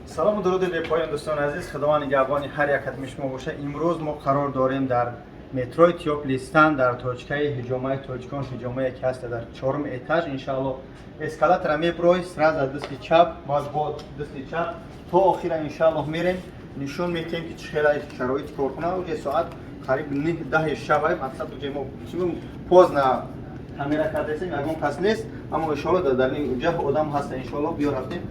Салому дуруди бепоён, дӯстони азиз. Худованд нигаҳбони ҳар як қадами шумо боша. Имрӯз мо қарор дорем дар метрои Тёплый Стан, дар точкаи ҳиҷомаи Тоҷикон Ҳиҷомае, ки ҳаста дар чорум этаж. Иншаалло, эскалатора меброй, сразу аз дасти чап, боз бо дасти чап то охира иншааллоҳ мерем, нишон метиҳем, ки чӣ хела шароити корхона. Уҷе соат қариб 9-10 шаб, мақсад, уҷе мо поздно камера кардасем, ягон кас нест, аммо иншоалло дар дарни уҷа одам ҳаста. Иншоалло, биё, рафтем.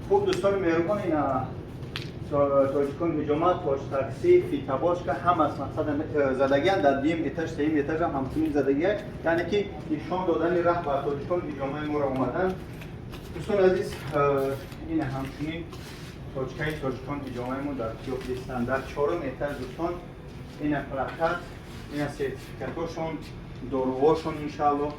Хуб, дӯстони меҳрубон, ина Тоҷикон Ҳиҷома, тоҷ такси, фитобочка ҳама аст. Мақсад, задагиан дар дуюм этаж, сеюм этажам ҳамчунин задагия, яъне ки нишон додани раҳ ба Тоҷикон Ҳиҷомаи моро омадан. Дӯстони азиз, ина ҳамчунин точкаи Тоҷикон Ҳиҷомаи мо дар Тёплый Стан, дар чорум этаж. Дӯстон, ина плакат, ина сертификатошон, доруҳошон. Иншаалло,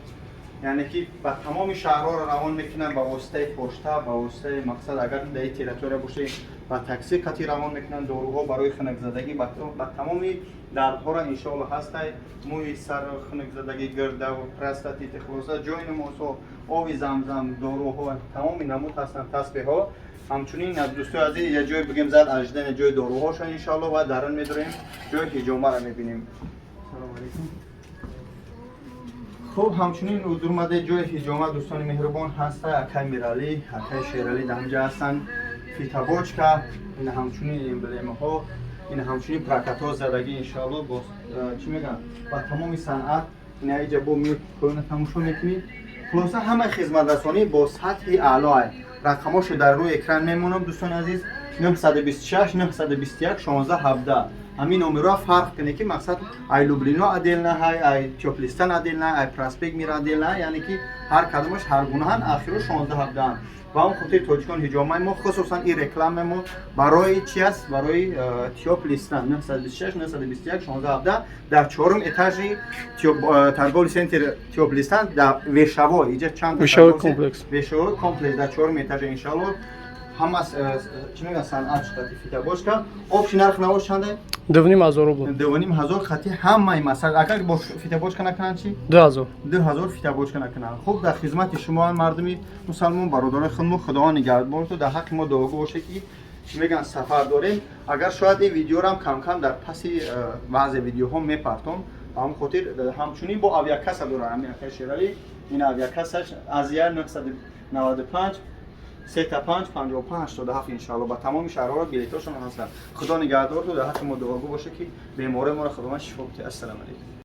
яъне ки ба тамоми шаҳрҳоро равон мекунанд ба воситаи пошта, ба воситаи, мақсад, агар дар территория боше, ба такси қатӣ равон мекунанд. Доруҳо барои хунукзадагӣ, ба тамоми дардҳоро иншоалло ҳастай: мӯи сар, хунукзадагӣ, гирдав, простатит, хулоса, ҷои намозҳо, оби замзам, доруҳо тамоми намуд ҳастанд, тасбеҳҳо ҳамчунин. Дӯстои азиз, я ҷои бигем зал ожидания, ҷои доруҳошон, иншоалло, ва дарун медорем, ҷои ҳиҷомаро мебинем. Салому алайкум. Хуб, ҳамчунин узурмаде ҷои ҳиҷома, дӯстони меҳрубон, ҳаста. Акай Миралӣ, акай Шералӣ дар ҳамҷа ҳастанд. Фитобочка, ин ҳамчунин эмблемаҳо, ин ҳамчунин плакатҳо задагӣ. Иншоалло, бо чӣ мегӯям, ба тамоми санъат. Ина иҷа бо меоина тамошо мекунед. Хулоса, ҳамаи хизматрасонӣ бо сатҳи аълоа. Рақамошо дар рӯи экран мемонам, дӯстони азиз: 926 921 16 17. Ҳамин номерҳо фарқ кунед, ки, мақсад, ай Люблино отдельно ҳай, ай Тёплый Стан отдельно, ай проспект Мира отдельно, яъне ки ҳар кадомаш ҳар гунаҳан, ахиро 16 17. Ба он хотир Тоҷикон Ҳиҷомаи мо, хусусан ин рекламаи мо барои чи аст? Барои Тёплый Стан, 926 921 16 17, дар чорум этажи торговый центр Тёплый Стан, дар Вещевой, иҷа чанд Вещевой комплекс. Вещевой комплекс, дар чорум этажа. Иншалло, ҳама чӣ мегӯянд, санъат шудати. Фитобочка, общий нарх навош чанде? 2500 рубл. 2500 хати ҳамаи масал. Агар бо фитобочка накунанд чӣ? 2000. 2000 фитобочка накунанд. Хуб, дар хизмати шумо, мардуми мусалмон, бародарои худмо. Худованд нигаҳбонту, дар ҳаққи мо дуогӯ боше, ки чӣ мегӯянд, сафар дорем. Агар шояд ин видеорам кам-кам дар паси баъзе видеоҳо мепартом. Ба ҳамон хотир ҳамчунин бо авиакасса дорам. Ҳамин акаи Шералӣ, ин авиакассаш Азия 995 35 55 87. Иншалло, ба тамоми шаҳрҳоро билетошон ҳастанд. Худо нигаҳдорту, дар ҳаққи мо дуогӯ боше, ки беморои моро Худованд шифо бидиҳад. Ассалому алайкум.